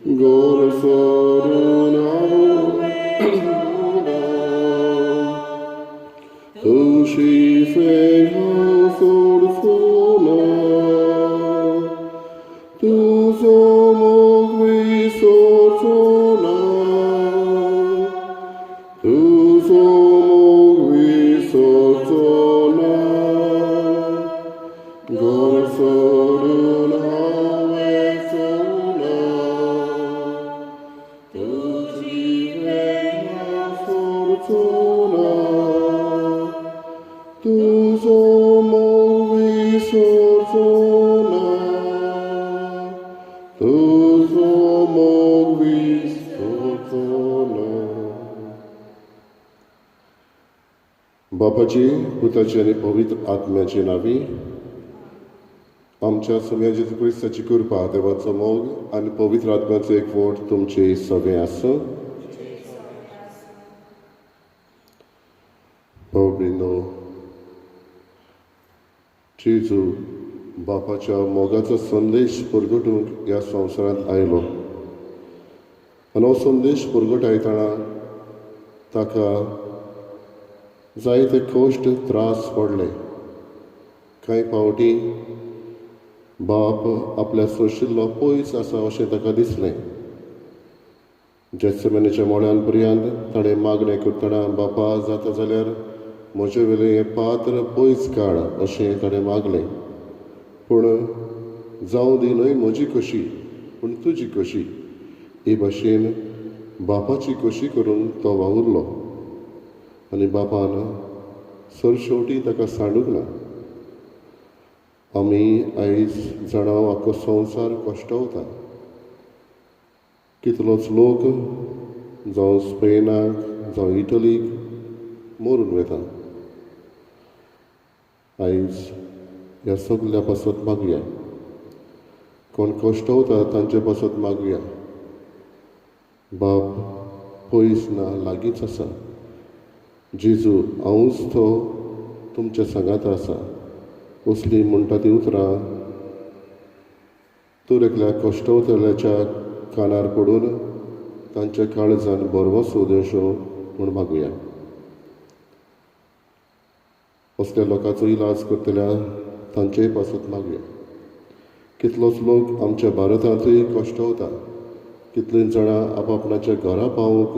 घर सोडून हांव तुजी हांव सोडचो ना, तुजो मोग विसरचो ना, तुजो मोग विसरचो ना, घर सोडून हांव वचचो ना, तुजी हांव सोडचो ना, तुजो मोग विसरचो ना, तुजो मोग विसरचो ना. बापाची, पुताची आनी पवित्र आत्म्याची नांवी. आमच्या सोम्या जेजू क्रिस्ताची कृपा, देवाचो मोग आनी पवित्र आत्म्याचो एकवट तुमचे सगळें आसूं. भाव भयणींनो, जेजू बापाच्या मोगाचो संदेश परगटूंक ह्या संवसारांत आयलो आनी हो संदेश परगटायतना ताका जायते कश्ट त्रास पडले. कांय फावटी बाप आपल्या सोशिल्लो पयस आसा अशें ताका दिसलें. जेत्समनीच्या मोळ्यान पर्यंत ताणें मागणें करतना, बापा जाता जाल्यार म्हजे वयलें हें पात्र पयस काड अशें ताणें मागलें. पूण जावं दी न्हय म्हजी खोशी पूण तुजी खोशी, हे भाशेन बापाची खोशी करून तो वावुरलो आनी बापान सरशेवटी ताका सांडूंक ना. आमी आयज जाणां आख्खो संवसार कश्टवता. कितलोच लोक जावं स्पेनाक जावं इटलीक मरून वता. आयज ह्या सगल्या पासत मागया, कोण कश्टवता तांचे पासत मागया. बाप पयस ना, लागींच आसा. जेजू हांवूच तो तुमच्या सांगात आसा असली म्हणटा ती उतरां तर एकल्या कश्टवतल्याच्या कानार पडून तांच्या काळजान भरवंसो दिवचो म्हूण मागुया. असल्या लोकांचो इलाज करतल्या तांचेय पासत मागुया. कितलोच लोक आमच्या भारतांतूय कश्टवता. कितलीं जाणां आपआपणाच्या घरा पावूंक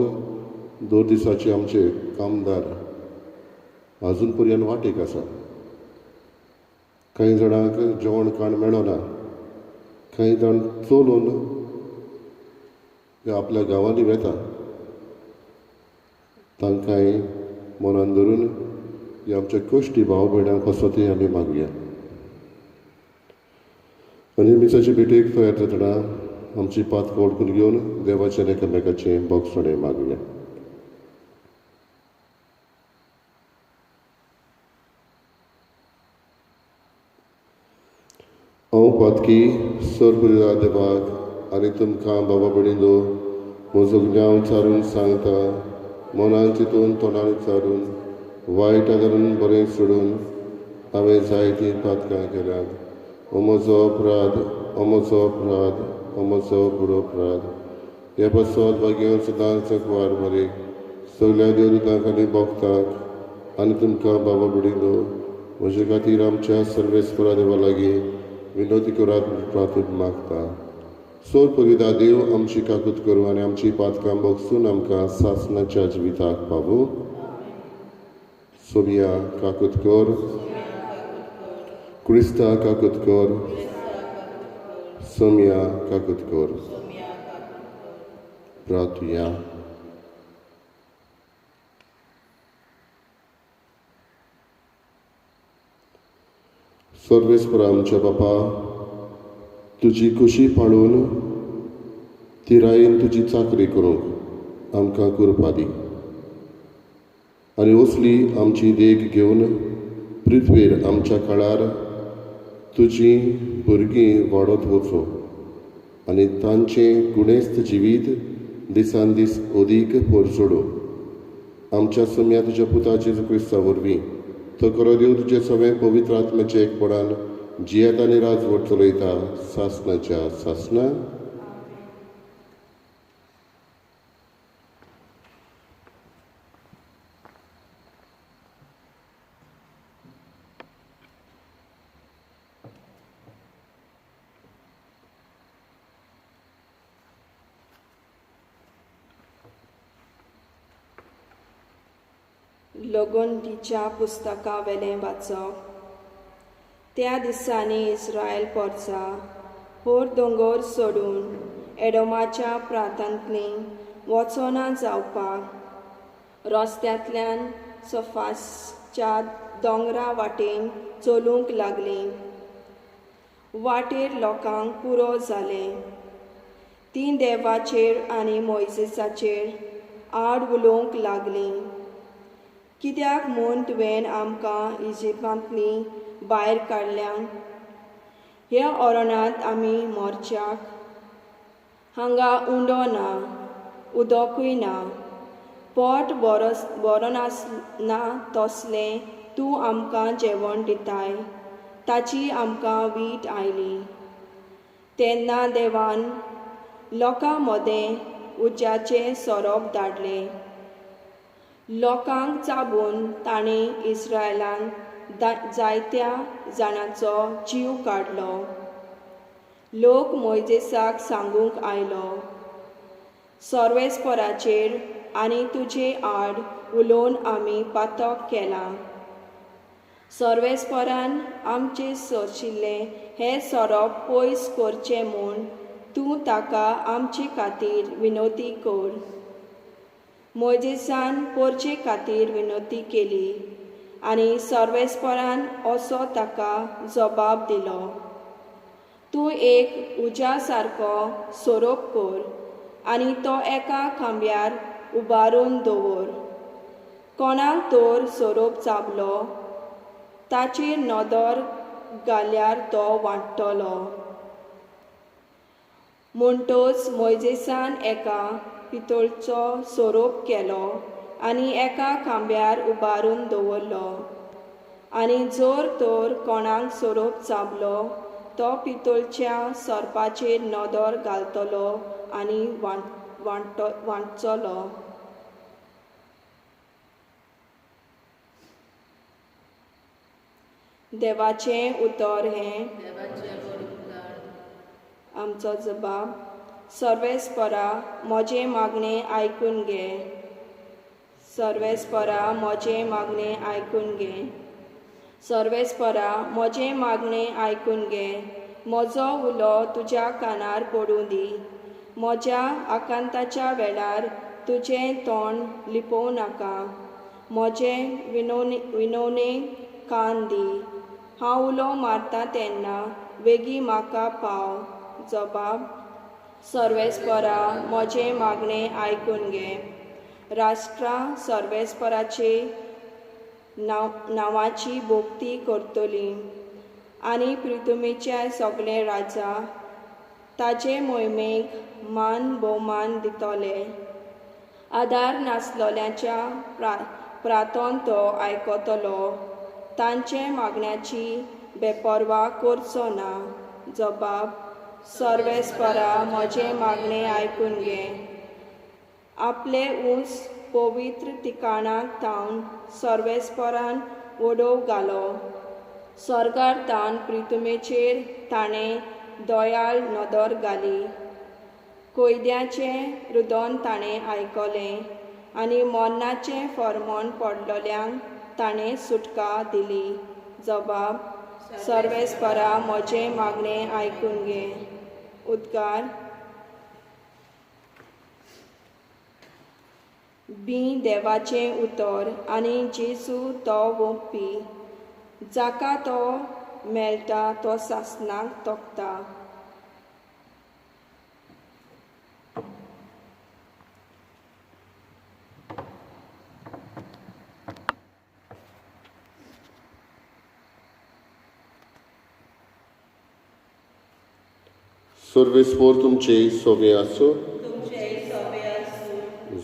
दर दिसाचे आमचे कामदार आजून पर्यंत वाटेक आसा. कांय जाणांक जेवण खाण मेळना, कांय जाण चलून आपल्या गांवांनी वेता. तांकांय मनान धरून ह्या आमच्या कश्टी भाव भयणां पासतूय आमी मागुया. आनी मिसाचे भेटेक तयार जातना आमची पातकां वळखून घेवन देवाचें एकामेकाचें भोगसणें मागुया. हांव पातकी सर्व देवाक आनी तुमकां बाबा भयणींनो म्हजो गुन्यांव चारून सांगता, मनान चिंतून तोंडान चारून वायट आदारून बरें सोडून हांवें जायतीं पातकां केल्यांत. हो म्हजो अपराध, हो म्हजो अपराध, हो म्हजो व्हड अपराध. हे पासत भाग्यान सदांच कुवार मरे सगल्या देवदूतांक आनी भक्तांक आनी तुमकां बाबा भयणींनो म्हजे खातीर आमच्या सर्वेस्परा देवा लागीं विनोदी करात प्रार्थना मागता. सोर पवित्र देव आमची काकूत करूं आनी आमची पातकां भोगसून आमकां सासणाच्या जिविताक पावूं. सोबिया काकूत कर, क्रिस्ता काकूत कर, सोमिया काकूत कर. प्रार्थुया. सर्वेस्परा आमच्या बापा, तुजी खुशी पाळून तिरायेन तुजी चाकरी करूंक आमकां कृपा दी आनी असली आमची देख घेवन पृथ्वीर आमच्या काळार तुजी भुरगीं वाडत वचूं आनी तांचें गुणेस्त जिवीत दिसान दीस अदीक परजडूं. आमच्या सम्या तुज्या पुता जेजू क्रिस्ता वरवीं तो करो देव तुजे सगळें पवित्र आत्म्याचें एकपणान जियेता आनी राजवट चलयता सासणाच्या सासणा. लगोंदीच्या पुस्तका वेलें वाचप. त्या दिसांनी इस्रायल पोरसा होर दोंगोर सोडून एडोमाच्या प्रांतांतली वचना जावपाक रस्त्यांतल्यान सफासच्या दोंगरा वाटेन चलूंक लागली. वाटेर लोकांक पुरो जालें. तीं देवाचेर आनी मोयजेसाचेर आड उलोवंक लागलीं. कित्याक म्हूण तुवें आमकां इजिप्तांतली भायर काडल्या? ह्या ओरणांत आमी मोरच्याक हांगा उंडो ना, उदकूय ना, पोट बरो नासना तसलें तूं आमकां जेवण दिताय, ताची आमकां वीट आयली. तेन्ना देवान लोकां मदें उज्याचे सोरोप धाडले. लोकांक चाबून ताणें इस्रायलान जायत्या जाणांचो जीव काडलो. लोक मोयजेसाक सांगूंक आयलो, सर्वेस्पराचेर आनी तुजे आड उलोवन आमी पातक केलां. सर्वेस्परान आमचे सोशिल्ले हे सोरोप पयस करचे म्हूण तूं ताका आमचे खातीर विनवती कर. मोयजेसान पोरचे खातीर विनवती केली आनी सर्वेस्परान असो ताका जबाब दिलो, तूं एक उज्या सारको सोरोप कर आनी तो एका खांब्यार उबारून दवर. कोणाक तर सोरोप चाबलो ताचेर नदर घाल्यार तो वाडटलो. म्हणटच मोयजेसान एका पितोळचो सोरोप केलो आनी एका खांब्यार उबारून दवरलो. आनी जर तर कोणाक सोरोप चाबलो तो पितोळच्या सोरपाचेर नदर घालतलो आनी वांटचलो. देवाचें उतर हें आमचो जबाब. सर्वेस्परा म्हजें मागणें आयकून घे. सर्वेस्परा म्हजें मागणें आयकून घे. सर्वेस्परा म्हजें मागणें आयकून घे. म्हजो उलो तुज्या कानार पडूं दी. म्हज्या आकांताच्या वेळार तुजें तोंड लिपोवं नाका. म्हजें विनवणेक कान दी. हांव उलो मारता तेन्ना वेगीं म्हाका पाव. जबाब. सर्वेस्परा म्हजें मागणें आयकून घे. राष्ट्रां सर्वेस्पराचे नांवाची भोक्ती करतली आनी प्रितुमेचे सगळे राजा ताचे मोहिमेक मान भोवमान दितले. आदार नासलोल्यांच्या प्रातोन तो आयकतलो. तांचे मागण्याची बेपर्वा करचो ना. जबाब. सर्वेस्परा म्हजें मागणें आयकून घे. आपले ऊंच पवित्र ठिकाणाक थावन सर्वेस्परान वडोव घालो. स्वर्गार तावन प्रितुमेचेर ताणें दयाळ नदर घाली. कोयद्याचें रुदन ताणें आयकलें आनी मरणाचें फर्मण पडलेल्यांक ताणें सुटका दिली. जबाब. सर्वेस्परा म्हजें मागणें आयकून घे. उद्गार. बी देवाचें उतर आनी जेजू तो वोंपी. जाका तो मेळटा तो सासणाक तोखता. सर्वेस्पर तुमचे सोबे आसूं.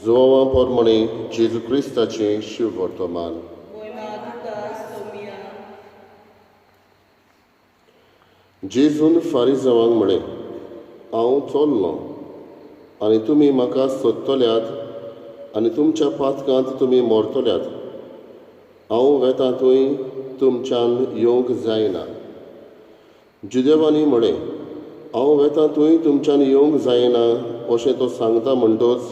जुवांवा प्रमाणे जेजू क्रिस्ताचें शिव वर्तमान. जेजून फारिजावांक म्हळें, हांव चल्लो आनी तुमी म्हाका सोदतल्यात आनी तुमच्या पातकांत तुमी मरतल्यात. हांव वेता थंय तुमच्यान येवंक जायना. जुदेवांनी म्हळें, हांव वेता थंय तुमच्यान येवंक जायना अशें तो सांगता म्हणटच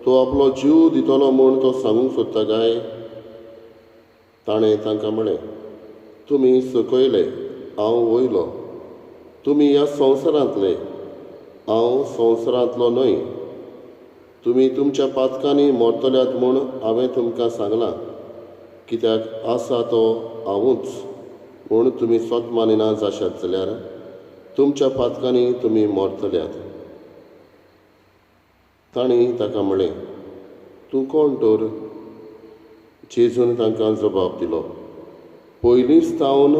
तो आपलो जीव दितलो म्हूण तो सांगूंक सोदता काय? ताणें तांकां म्हळें, तुमी सकयले, हांव वयलो. तुमी ह्या संवसारांतले, हांव संवसारांतलो न्हय. तुमी तुमच्या पातकांनी मरतल्यात म्हूण हांवें तुमकां सांगलां, कित्याक आसा तो हांवूच म्हूण तुमी स्वत मानिना जाशात जाल्यार तुमच्या पातकांनी तुमी मरतल्यात. तांणी ताका म्हळें, तूं कोण तर? जेजून तांकां जबाब दिलो, पयलींच सावन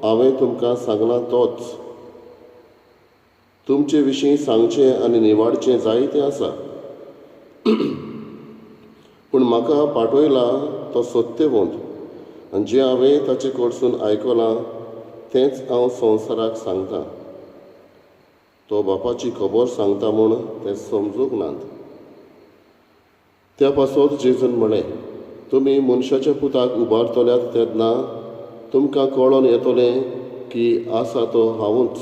हांवें तुमकां सांगलां तोच. तुमचे विशीं सांगचें आनी निवाडचें जायतें आसा, पूण म्हाका पाठयला तो सत्यवंत आनी जें हांवें ताचे कडसून आयकलां तेंच हांव संवसाराक सांगतां. तो बापाची खबर सांगता म्हूण तें समजूंक नात. त्या पासत जेजून म्हळें, तुमी मनशाच्या पुताक उबारतल्यात तेन्ना तुमकां कळोन येतलें की आसा तो हांवूच,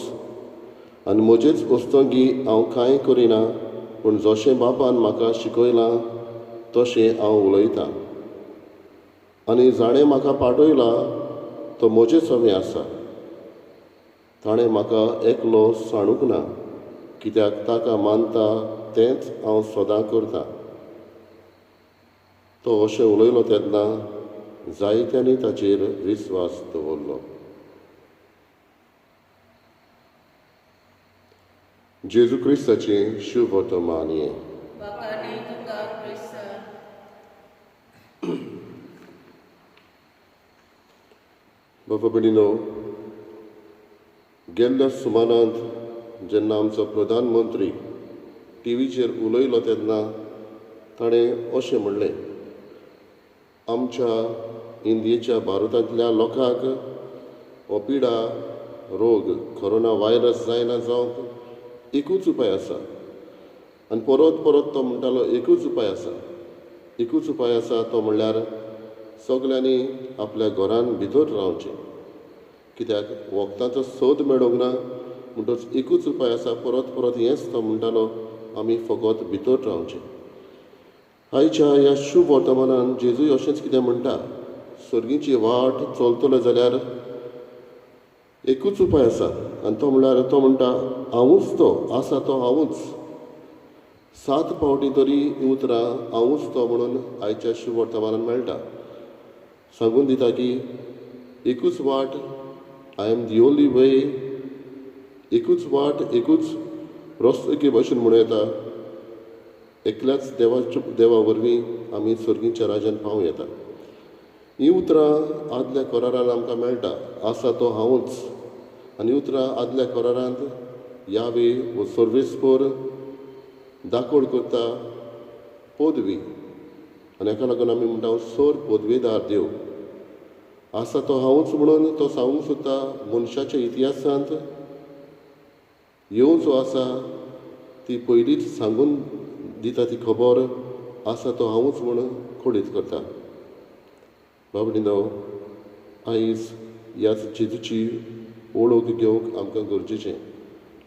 आनी म्हजेच वस्तंगी हांव कांय करिना, पूण जशें बापान म्हाका शिकयलां तशें हांव उलयतां. आनी जाणें म्हाका पाठयला तो म्हजे सवें आसा. ताणें म्हाका एकलो सांडूंक ना, कित्याक ताका मानता तेंच हांव सदां करतां. तो अशें उलयलो तेन्ना जायत्यांनी ताचेर विस्वास दवरलो. जेजू क्रिस्ताचें शुभ वर्तमान हें. बाबा भयणीनो, गेल्ल्या सुमारांत जेन्ना आमचो प्रधानमंत्री टिवीचेर उलयलो तेन्ना ताणें अशें म्हणलें, आमच्या इंडियेच्या भारतांतल्या लोकांक हो पिडा रोग कोरोना व्हायरस जायना जावंक एकूच उपाय आसा. आनी परत परत तो म्हणटालो, एकूच उपाय आसा, एकूच उपाय आसा, तो म्हणल्यार सगल्यांनी आपल्या घरान भितर रावचें, कित्याक वखदांचो सोद मेळोंक ना. म्हणटच एकूच उपाय आसा, परत परत हेंच तो म्हणटालो, आमी फकत भितर रावचें. आयच्या ह्या शुभ वर्तमानान जेजूय अशेंच कितें म्हणटा, सर्गीची वाट चलतलो जाल्यार एकूच उपाय आसा, आनी तो म्हणल्यार तो म्हणटा हांवूच तो आसा, तो हांवूच. 7 फावटी तरी ही उतरां हांवूच तो म्हणून आयच्या शुभ वर्तमानान मेळटा. सांगून दिता की एकूच वाट, I am the only way, एकूच वाट, एकूच रस्तो एके भाशेन म्हणूं येता. एकल्याच देवा वरवीं आमी सर्गीच्या राजान पावूं येता. हीं उतरां आदल्या करारान आमकां मेळटा, आसा तो हांवूच. आनी उतरां आदल्या करारांत यावे वो सर्वेस्पर दाखोड करता पदवी, आनी हाका लागून आमी म्हणटा सर पदवेदार देव. आसा तो हांवूच म्हणून तो सांगूंक सोदता मनशाच्या इतिहासांत येवचो आसा ती पयलींच सांगून दिता ती खबर, आसा तो हांवूच म्हूण कळीत करता. बाबडीनो, आयज ह्याच जेजूची वळख घेवंक आमकां गरजेचें.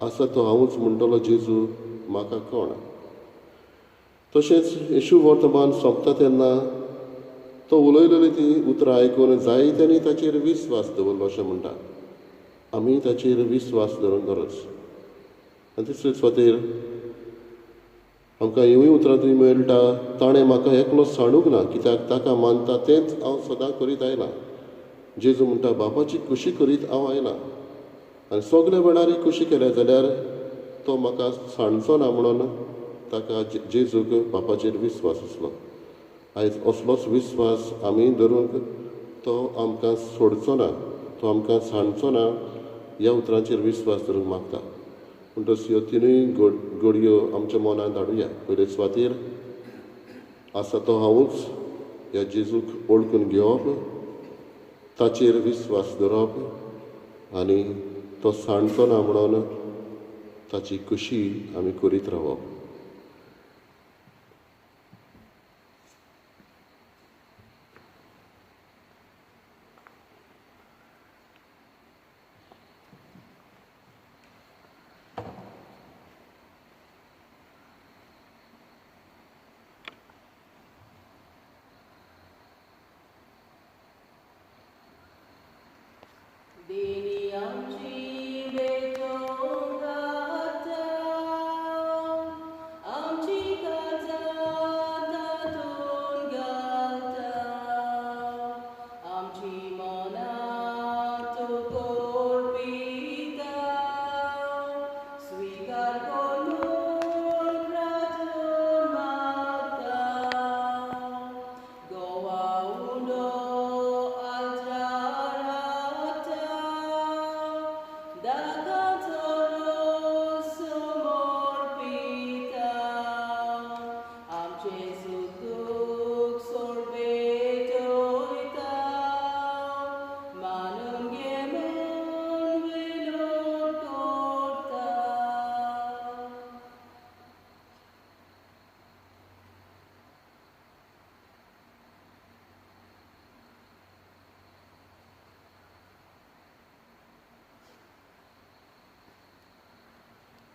आसा तो हांवूच म्हणटलो जेजू म्हाका कोण. तशेंच येशू वर्तमान सोंपता तेन्ना तो उलयलेली ती उतरां आयकून जायत्यांनी ताचेर विस्वास दवरलो अशें म्हणटा. आमी ताचेर विस्वास दवरूंक गरज. आनी तिसरे सुवातेर आमकां ह्यूय उतरां थंय मेळटा, ताणें म्हाका एकलो सांडूंक ना, कित्याक ताका मानता तेंच हांव सदां करीत आयलां. जेजू म्हणटा, बापाची खुशी करीत हांव आयलां, आनी सगल्या वेळार खुशी केल्या जाल्यार तो म्हाका सांडचो ना म्हणून ताका जेजूक बापाचेर विस्वास आसलो. आयज असलोच विस्वास आमी धरूंक तो आमकां सोडचो ना, तो आमकां सांडचो ना, ह्या उतरांचेर विस्वास धरूंक मागता. म्हणटच ह्यो तिनूय घडयो आमच्या मनांत हाडुया. पयले सुवातेर आसा तो हांवूच ह्या जेजूक वळखून घेवप, ताचेर विस्वास दवरप आनी तो सांडचो ना म्हणून ताची खुशी आमी करीत रावप.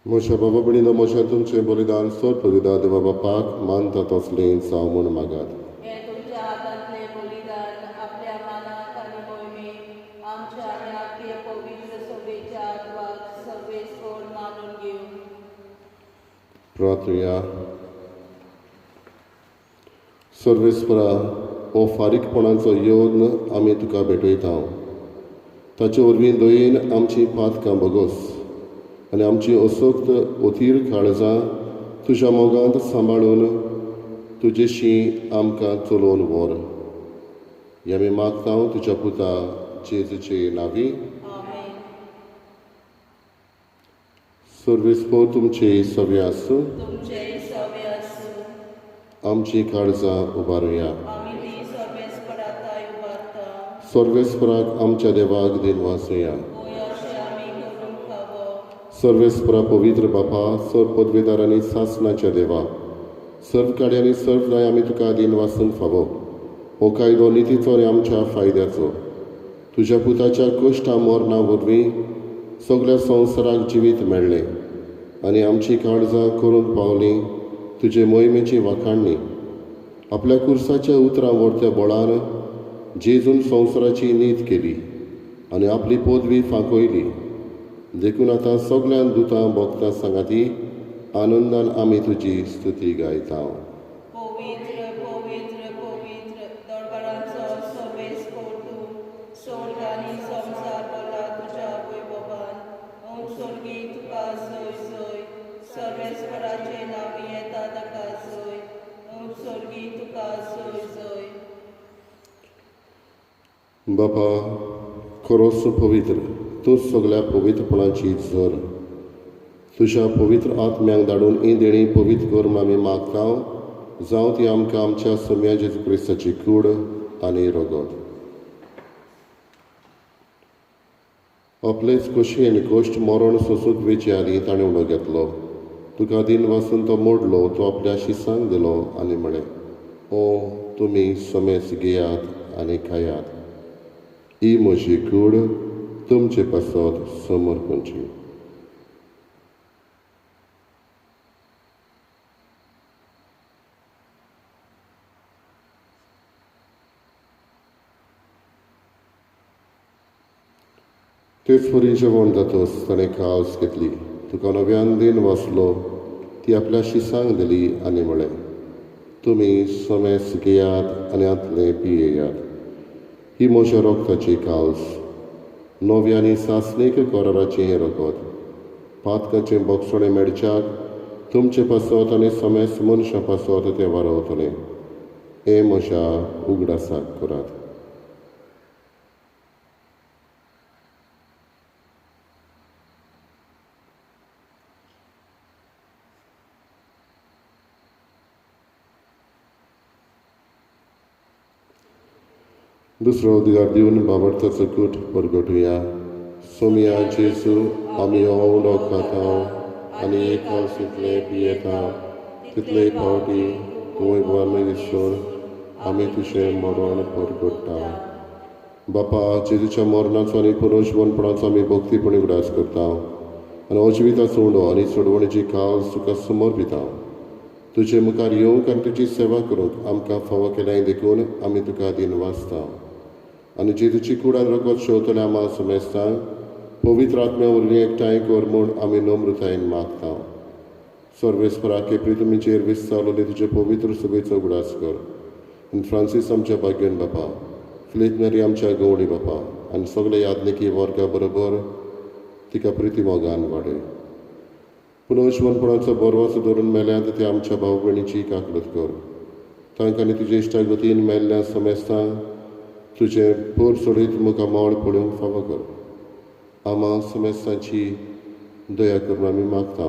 म्हज्या बाबा भयणीनो, म्हज्या तुमचें बलिदान सोद बलिदान देवा बापाक मानता तसलें जावं म्हूण मागात. हें तुमच्या हातांतलें बलिदान आपल्या मानाक आनी मोहिमेक आमच्या आनी आख्खे पवित्र सभेच्या आत्वाक सर्वेस्पर मानून घेवं. प्रार्थुया. सर्वेस्परा, हो फारीकपणाचो योग्न आमी तुका भेटयता. ताचे वरवीं दयेन आमची पातकां भोगोस आनी आमची असक्त अथीर काळजां तुज्या मोगांत सांबाळून तुजेशी आमकां चलोवन व्हर. हें आमी मागता तुज्या पुता जेजूचे नांवी. आमेन. सर्वेस्पर तुमचे सगळे आसूं. तुमचेय सवे आसूं. आमची काळजां उबारुया. आमी ती सर्वेस्पराताय उबारता. सर्वेस्पराक आमच्या देवाक दिनवासुया. होय, अशें आमी करूंक फावो. सर्वेस्परा, पवित्र बापा, सर्व पदवेदार आनी सासणाच्या देवा, सर्व काडी आनी सर्व दाय आमी तुका दिनवासूंक फावो. हो कायदो नितीचो आनी आमच्या फायद्याचो. तुज्या पुताच्या कश्टा मरणा वरवीं सगळ्या संवसाराक जिवीत मेळ्ळें आनी आमची काळजां करूंक पावलीं तुजे मोहिमेची वाखाणणी. आपल्या कुर्साच्या उतरां व्हरत्या बळान जेजून संवसाराची नीत केली आनी आपली पदवी फांकयली. देखून आतां सगळ्यां दुतां भोगता सांगाती आनंदान आमी तुजी स्तुती गायता. पवित्र पवित्र पवित्र दरबारांचो सर्वेस्पर तूं, स्वर्ग आनी संवसार भरला तुज्या वैभवान. ओम स्वर्गी तुका जय जय. सर्वेस्पराचे नांवी येता ताका जय. ओम स्वर्गी तुका जय जय. बापा, खरोच पवित्र तूं सगळ्या पवित्रपणाची झर. तुज्या पवित्र आत्म्यांक धाडून ही देणी पवित्र कर म्हूण आमी मागता. जावं ती आमकां आमच्या सोम्या जेजू क्रिस्ताची कूड आनी रगत. आपलेच खोशयेन कश्ट मरण सोंसूंक वेचे आदीं ताणें उडो घेतलो. तुका दिन वासून तो मोडलो, तो आपल्या शिसांक दिलो आनी म्हळें, ओ तुमी समेस घेयात आनी खायात. ही म्हजी कूड तुमचे पासत समर्पणची. तेच परी जेवण जातच ताणें कावस घेतली, तुका नव्यान दिन वाचलो, ती आपल्या शिसांक दिली आनी म्हळें, तुमी समेस घेयात आनी हांतलें पियेयात. ही म्हज्या रोगताची कावस, नव्या आनी सासणीक कराराचें हें रगत. पातकाचें बोगसणें मेळच्याक तुमचे पासत आनी समेस मनशां पासत तें वारवतलें. हें म्हज्या उगडासाक करात. दुसरो अधिकार दिवन बाबडताचो कूट परगटुया. सोमया जेजू, आमी हो उडो खाता आनी एक हांव पियेता तितले फावटी तूं वैभवान दिसून आमी तुजें मरण परगट्टा. बापा, जेजूच्या मरणाचो आनी पुनर्जिवनपणाचो आमी भक्तीपणी उगडास करता आनी अजिविताचो उंडो आनी सोडवणीची कावस तुका समर्पिता. तुजे मुखार येवंक आनी तुजी सेवा करूंक आमकां फावो केल्याय देखून आमी तुका दिनवासता. आनी जेजूची कुडान रगत शेवतले आमा समेस्तांक पवित्र आत्म्या वरवीं एकठांय कर म्हूण आमी नम्रतायेन मागता. सर्वेस्परा, केपरी तुमीचेर विस्तारलेले तुजे पवित्र सभेचो उगडास कर आनी फ्रांसीस आमच्या भाग्यन बापा, फिलीप नेरी आमच्या गवळी बापा आनी सगळे याज्ञिकी वर्गा बरोबर तिका प्रिती मोगान वाडय. पुनर्जिवनपणाचो बरवासो धरून मेल्यात ते आमच्या भाव भयणीची काकळत कर. तांकां आनी तुजे इश्टागतीन मेल्ल्या समेस्तांक तुजें पोर सोडीत मुखार मोळ पळोवंक फावो कर. आमा समेस्तांची दया करून आमी मागता.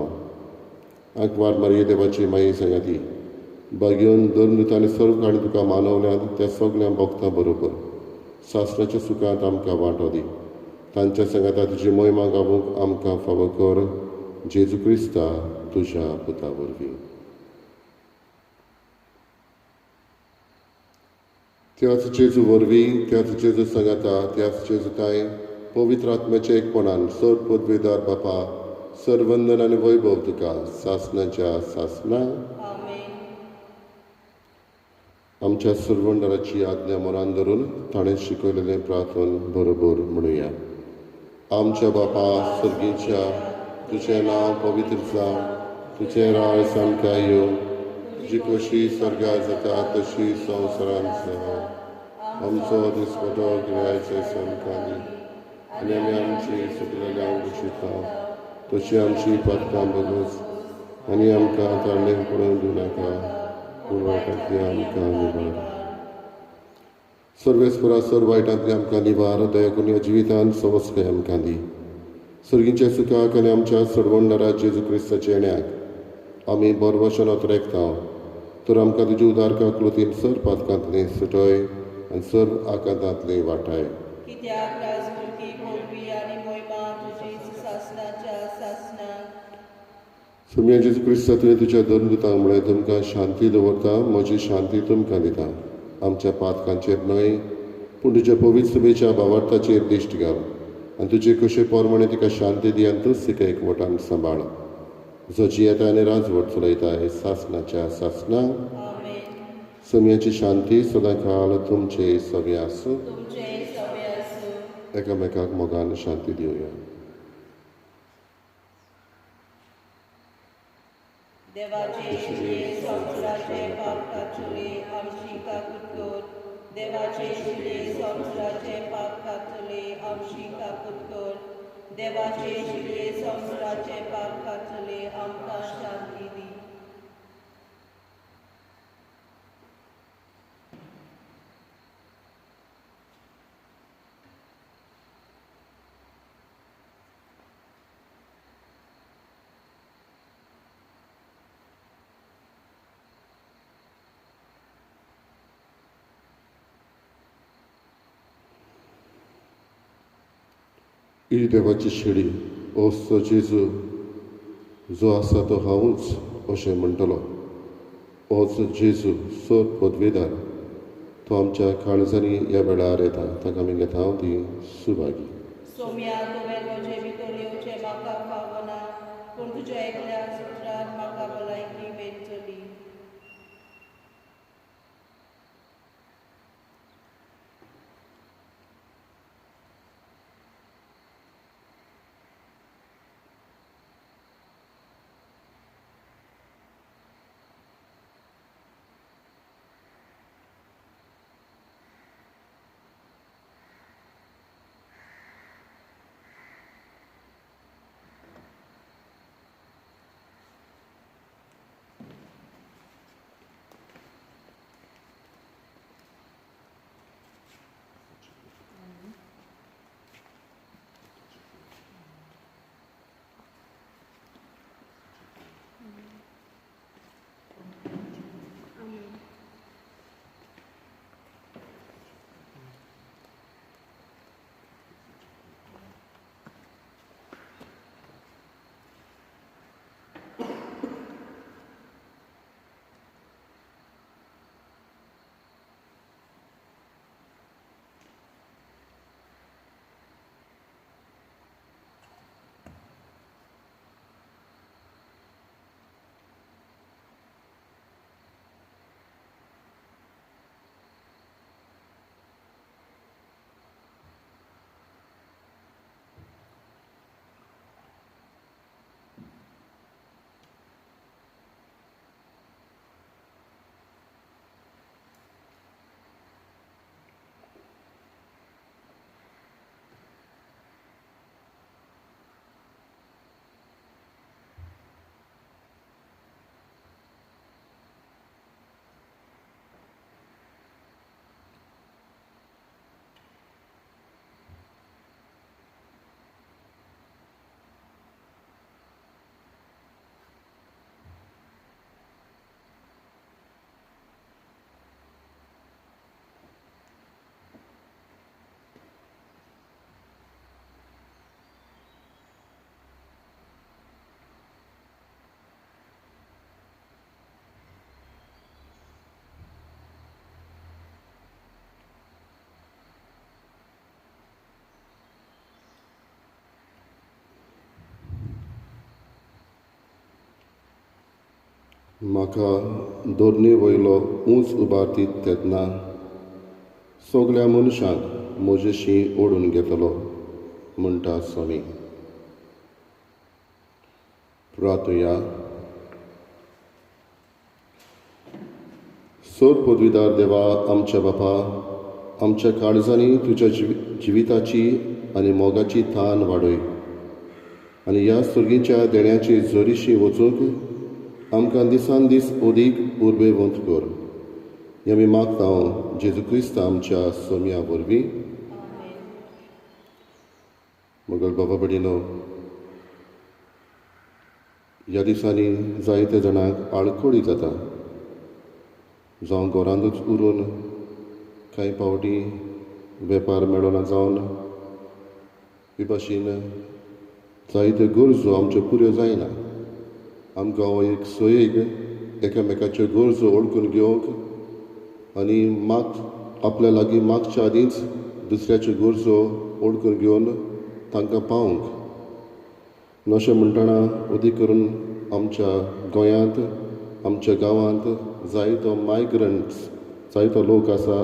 आंकवार मारये देवाची माई सांगाती बागेवन धर्मदूत आनी सर्व काणी तुका मानवल्यात त्या सगळ्या भक्तां बरोबर सासणाच्या सुखांत आमकां वांटो दी. तांच्या सांगाता तुजी मोहिमा गावूंक आमकां फावो कर. जेजू क्रिस्ता तुज्या पुता वरवीं. त्याच जेजू वरवीं, त्याच जेजू सांगाता, त्याच जेजू ताय पवित्र आत्म्याच्या एकपणान सर्व पदवेदार बापा, सर्वंदन आनी वैभव तुका सासणाच्या सासणा. आमच्या सर्वंडराची आज्ञा मनान धरून ताणें शिकयलेलें प्रार्थन बरोबर म्हणुया. आमच्या बापा सर्गीच्या, तुजें नांव पवित्र जावं, तुजें राज आमकां येवं, तुजी खोशी स्वर्गार जाता तशी संवसारांत जावं. आमचो दिसपटो गिरायचो आमकां दी आनी आमी आमची सुकलेल्या बशिता तशी आमची पातकां बगस आनी आमकां ताळें पडोवन दिवं नाका, पूण वायटांतली आमकां निवार. सर्वेस्परा सर वायटांतली आमकां निवार, दया करून ह्या जिवितांत सवस्काय आमकां दी. सर्गीच्या सुखाक आनी आमच्या सर्वंडरा जेजू क्रिस्ताच्या येण्याक आमी बरवशन अतरेकता, तर आमकां तुजी उदारका कृतीन सर पातकांतली सुटय आनी सर आकांतांतली वाटाय. कित्याक राजमुलकी पदवी आनी मोहिमा तुजीच सासणाच्या सासणाक. सोम्या जेजू क्रिस्ता, तुवें तुज्या धर्मदुतांक म्हळें, तुमकां शांती दवरता, म्हजी शांती तुमकां दिता. आमच्या पातकांचेर न्हय पूण तुज्या पवित्र सभेच्या भावार्थाचेर दिश्ट घाल आनी तुजे कशे प्रमाणे तिका शांती दी आनी तूंच तिका एकवटान सांबाळ, जो जियेता आनी राजवट चलयता सासणाच्या सासणा. सम्याची शांती सदांकाळ तुमचे सगळे आसूं. एकामेकाक मोगान शांती दिवया. देवाचे शिले संवसाराचे पाप कातले आमची काकूट कर. देवाचे शिले संवसाराचे पाप कातले आमची काकूट कर. देवाचे शिले संवसाराचे पाप कातले आमकां शांती दी. ही देवाची शेळी असो जेजू जो आसा तो हांवूच अशें म्हणटलो. होच जेजू सर पदवेदार, तो आमच्या काळजांनी ह्या वेळार येता, ताका आमी घेता ती सुभागी. सोम्या, तुवें म्हजे भितर येवचें म्हाका फावना, पूण तुज्या एकल्या सुत्रान म्हाका भलायकी मेळटली. म्हाका दोरणे वयलो ऊंच उबारतीत तेन्ना सगल्या मनशांक म्हजेशी ओडून घेतलो म्हणटा स्वामी. प्रार्थुया. सोर पदवीदार देवा आमच्या बापा, आमच्या काळजांनी तुज्या जिविताची आनी मोगाची तान वाडय आनी ह्या सुर्गीच्या देण्याची जोरीशी वचूंक आमकां दिसान दीस अदीक उर्बेवंत कर. हें आमी मागता जेजू क्रिस्त आमच्या सोम्या वरवीं. मगल बाबा भयणीनो, ह्या दिसांनी जायत्या जाणांक आडखळी जाता, जावं घरांतूच उरून कांय फावटी वेपार मेळना जावन हे भाशेन जायत्यो गरजो आमच्यो पुऱ्यो जायना. आमकां हो एक सोयेक एकामेकाच्यो गरजो वळखून घेवंक आनी आपल्या लागीं मागच्या आदींच दुसऱ्याच्यो गरजो वळखून घेवन तांकां पावोवंक. अशें म्हणटना अदीक करून आमच्या गोंयांत, आमच्या गांवांत जायतो मायग्रंट्स, जायतो लोक आसा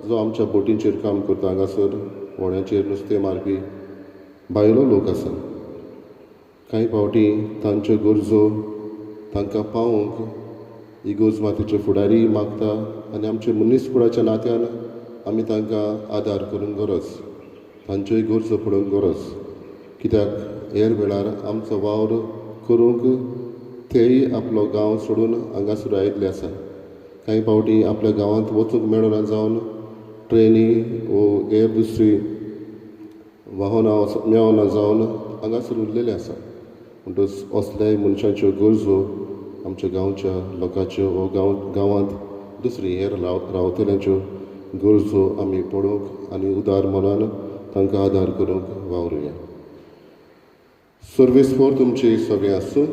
जो आमच्या बोटींचेर काम करता, हांगासर व्हड्यांचेर नुस्तें मारपी भायलो लोक आसा. कांय फावटी तांच्यो गरजो तांकां पावोवंक इगोर्ज मातेचे फुडारी मागता आनी आमच्या मनीसपणाच्या नात्यान आमी तांकां आदार करूंक गरज, तांच्योय गरजो पळोवंक गरज. कित्याक हेर वेळार आमचो वावर करूंक तेय आपलो गांव सोडून हांगासर आयिल्ले आसा. कांय फावटी आपल्या गांवांत वचूंक मेळना जावन ट्रेनी वो हेर दुसरी वाहनां मेळना जावन हांगासर उरलेले आसा. म्हणटच असल्याय मनशाच्यो गरजो आमच्या गांवच्या लोकांच्यो वो गांवांत दुसरी हेर रावतल्यांच्यो गरजो आमी पळोवंक आनी उदार मनान तांकां आदार करूंक वावरुया. सर्वीस फोर तुमची सगळें आसूं.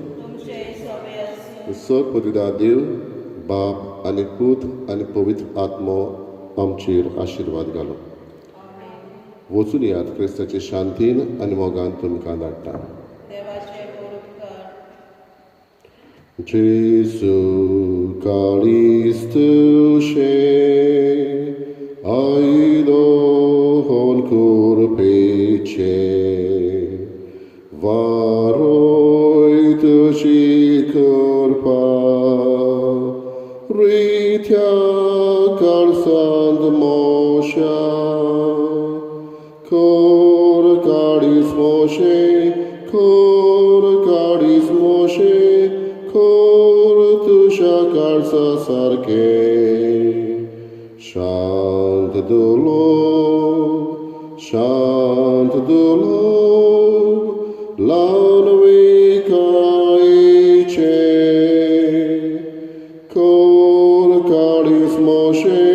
सर पदवीदार देव बाप आनी पूत आनी पवित्र आत्मो आमचेर आशिर्वाद घालो. वचून यात क्रिस्ताचे शांतीन आनी मोगान तुमकां धाडटा. जेजू काळीज तुशें आयलो होन कुरपेचें वारोय तुजी कृपा रित्या काळसांत मोशा कोर काळीज मोशे कोर काळीज मोशे कोर तुज्या काळजा सारकें. शांत दुलोब शांत दुलोब ल्हान विकायचें कोर काळीज मोशे